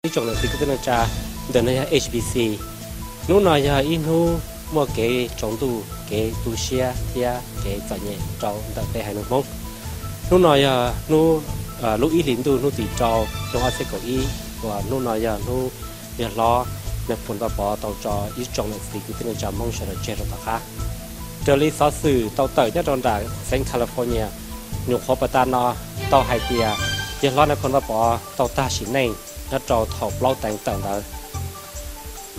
Ib tsoom niam txiv kwv tij neej tsa, ntawm no yog H B C. Hnub no yog ib hnub muaj kev tsaus ntuj, kev tu siab thiab kev txom nyem rau ntawm peb haiv neeg Hmoob. Hnub no yog hnub lub ib hlis ntuj hnub tim rau xyoo ob txhiab kaum ib, uas hnub no yog hnub yawg hlob Nais Phoo Vaj Pov tau tso ib tsoom niam txiv kwv tij neej tsa Hmoob sawv daws tseg rau tom qab. Raws li xov xwm tau tawm nyob rau nram xeev California, nyuam qhuav pas tas no tau hais tias yawg hlob Nais Phoo Vaj Pov tau tag sim neej nyob rau thaum plaub teev tawm ntawd.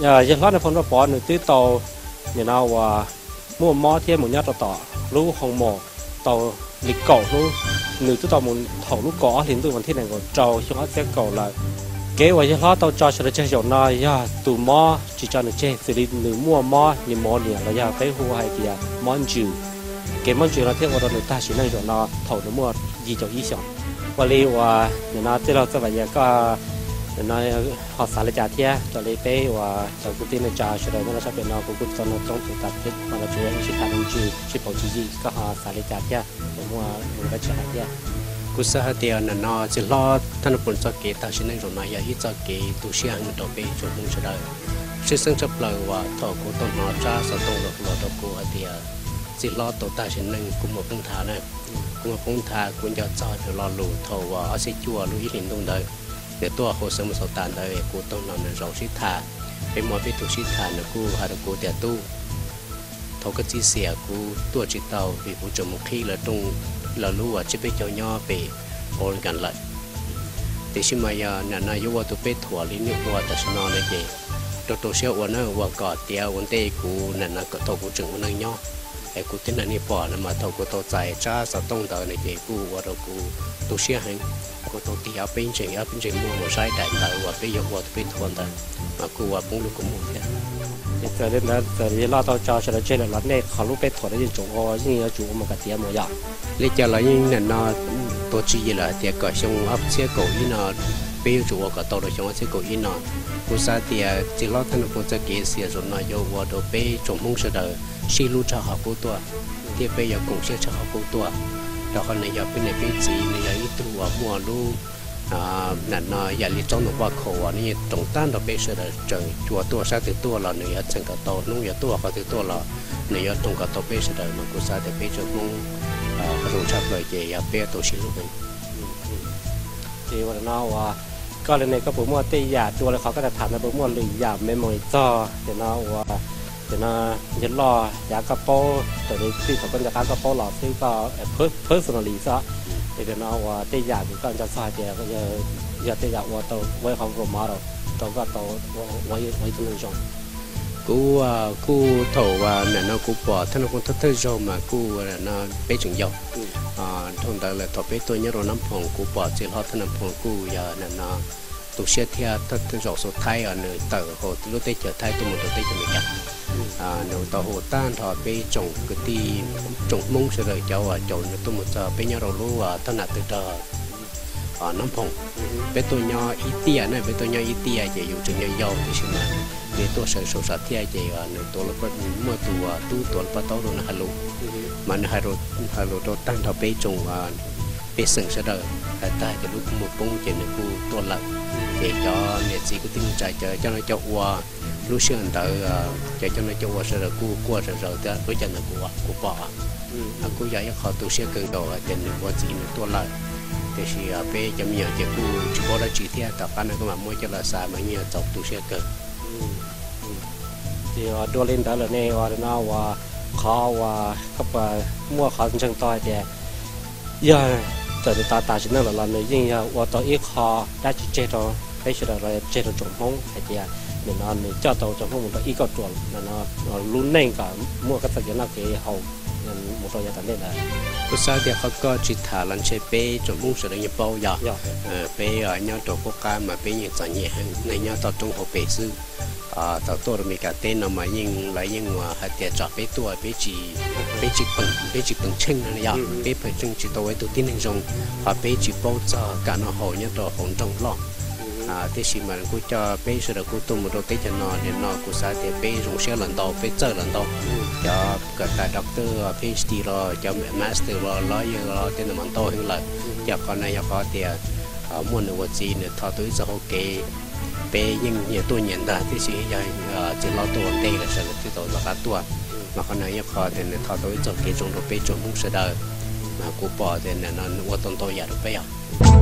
Yawg hlob Nais Phoo Vaj Pov nws twb tau nim no uas muaj mob thiab mus nyob rau tom lub hoo mos tau li kaum hnub. Nws twb tau mus thaum lub kaum ob hlis ntuj vas thib nees nkaum rau xyoo ob txhiab kaum lawm. Kev uas yawg hlob tau tso sawv daws tseg zaum no yog tus mob tsis tso nws tseg, xws li nws muaj mob pneumonia los yog peb hu hais tias mob ntsws. Kev mob ntsws no thiaj ua rau nws tag sim neej zaum no thaum nws muaj yim caum ib xyoos. Ua li uas nim no tij laug Txawj Vam Yias koj nim no ho xav li cas thiab raws li peb uas cov kwv tij neej tsa sawv daws nyob rau sab pem no, kuv kuj tau nug txog tus tas teb no los tsuas yog sib tham me ntsis sib pauv tswv yim, koj ho xav li cas thiab, muaj dab tsi hais thiab? Kuv xav hais tias nim no txiv hlob Thaj Nais Phoo txoj kev tag sim neej zaum no yog ib txoj kev tu siab heev rau peb tsoom Hmoob sawv daws. Tshwj xeeb tshaj plaws uas thaum kuv tau hnov tsab xov tooj los rau kuv hais tias txiv hlob tau tag sim neej, kuv muaj poob nthav na. Kuv muaj poob nthav, kuv nco txog tus lo lus thaum uas ob txhiab cuaj lub ib hlis ntuj ntawd, nws tuaj hauv xeev Minnesota ntawd, kuv tau hnov nws zaum sib tham. Peb muaj peb tug sib tham, nws kuj hais rau kuv tias, Tub, thov koj txib xiam, kuv tuaj tsis tau vim kuv tseem mus qhib lawv rooj, lawv lub uas tsiab peb caug nyob pem Oregon lawm. Tiam sis mas yog nim no yuav ua tus peb thuam li nej ua tam sim no no ces rau rau siab ua na, ua kom tiav ua ntej kuv nim no kom thaum kuv tseem ua neej nyob, es kuv thiaj nrog nej pom no mas thaum kuv tau txais tsab xov tooj ntawd no ces kuj ua rau kuv tu siab heev. Kuv tau tig ob peb ntseeg, ob peb ntseeg muag mus saib daim ntawv uas peb yuav ua tus peb thuam ntawd, mas kuj ua poob lub kua muag thiab. Ces txawm li ntawd, txawm yawg hlob tau tso sawv daws tseg lawm los nej qhov lub peb thuam no yeej tseem ua, yeej yuav tsum ua mus kom tiav mus yom? Li cas los yeej nim no tuav tswv yim lawm hais tias kom xyoo ob txhiab kaum ib no, peb yuav tsum ua kom tau rau xyoo ob txhiab kaum ib no. Kuv xav tias txiv hlob Thaj Nais Phoo txoj kev xiam zaum no yuav ua rau peb tsoom Hmoob sawv daws sib hlub tshaj qhov qub tuaj, thiab peb yuav koom siab tshaj qhov qub tuaj. Rau qhov nws yog peb niam peb txiv, nws yog ib tug uas muaj lub nim no yam li tsob ntoo paj khaum uas nws yeej roos tag nrho peb sawv daws, tseem cua tuaj sab twg tuaj los nws yuav txheem kom tau, hnub yuav tuaj qhov twg tuaj los nws yuav roos kom tau peb sawv daws, mas kuv xav tias peb tsoom Hmoob qhov zoo tshaj plaws ces yog peb tau sib hlub heev. Ces ua no uas koj li ne koj puas muaj tej yam dua li qhov koj tham ntawd, puas muaj lwm yam memory txog tias no uas, tias no yawg loj yav koj paub raws li txij thaum koj nco qab koj paub los xwb, koj personally xwb, es tias no uas tej yam kws koj nco txog hais tias yog tej yam ua tau ua ib qhov role model rau koj tau ua ib tug neeg zoo? Kuv kuj thaum nim no kuv pom Thaj Nais Phoo thawj thawj zaug mas kuj nim no peb tseem yau. Dhau ntawd lawm thaum peb tuaj nyob rau Nab Phoom kuv pom txiv hlob Thaj Nais Phoo kuj yog nim no tu siab thiab, thawj zaug xu Thaib os, nws tawm hauv lub teb chaws Thaib tuaj mus rau teb chaws Amelikas. Nws tau hu tag nrho peb tsoom kwv tij, tsoom Hmoob sawv daws cov uas caum nws tuaj mus txog peb nyob rau lub thaj nam tw rog Nab Phoom. Peb tuaj nyob ib tiam na, peb tuaj nyob ib tiam ces yus tseem yau yau tiam sis mas nws tuaj sawv saum sam thiaj ces nws tuav, muaj tus tub tuav lub pob taub rau nws hais lus, mas nws hais lus rau tag nrho peb tsoom pej xeem sawv daws. Hais tag ces lub kua muag poob ces nws kuj tuaj lawm. Ces cov niam txiv kwv tij neej tsa cov coj noj coj ua lub sij hawm ntawd, cov coj noj coj ua sawv daws kuj quaj zom zaws thiab lub caij ntawd kuv, kuv pom. Kuj yog ib qho tu siab kawg nkaus hais tias nws ua txiv nws tuaj lawm. Tiam sis peb cov me nyuam ces kuj tsis paub dab tsi thiab, tom qab no kuj mam muab coj los xav mas yeej yog txaus tu siab kawg. Ces dua li ntawd lawm ne, ua no uas qhov uas koj puas muaj qhov ntseeg tau hais tias yog txawm nws tas tas sim neej lawm los nws yeej yog ua tau ib qho dab tsi tseg rau peb sawv daws los tseg rau tsoom Hmoob hais tias nim no nws coj tau tsoom Hmoob mus rau ib kauj ruam lub neej kom muaj koj txoj kev noj kev haus mus rau yav tom ntej ntawd. Kuv xav tias qhov koj tsis tham los ntshe peb tsoom Hmoob sawv daws yeej paub yog peb nyob rau qub qab mas peb yeej txom nyem heev, neeg nyob toj roob hauv pes xwb. Thaum tuaj rau Amelikas teb no mas yeej lawv yeej hais tias tsom peb tuaj, peb tsis, peb tsis peem tsheej no yog peb peem tsheej tsis tau ua ib tug tib neeg zoo, ho peb tsis paub txog kam noj haus nyob rau hauv nroog loj. Tiam sis mas kuj coj peb sawv daws kuj tuaj mus rau teb chaws no, nim no kuv xav tias peb zoo siab los ntau, peb txawj los ntau. Cov kawm tas doctor, PhD los, cov master los, lawyer los, tej ntawd mas ntau heev lawm. Yog qhov no yog qhov tias muaj nws ua txiv nws thov tau ib txoj hauv kev Peb yeej nyias tuaj nyias ntag, tiam sis yog txiv hlob tuaj ua ntej lawm sawv daws thiaj tau rov qab tuaj. Mas qhov no yog qhov tias nws tho tau ib txoj kev zoo rau peb tsoom Hmoob sawv daws. Mas kuv pom tias nim no nws ua tau ntau yam rau peb os.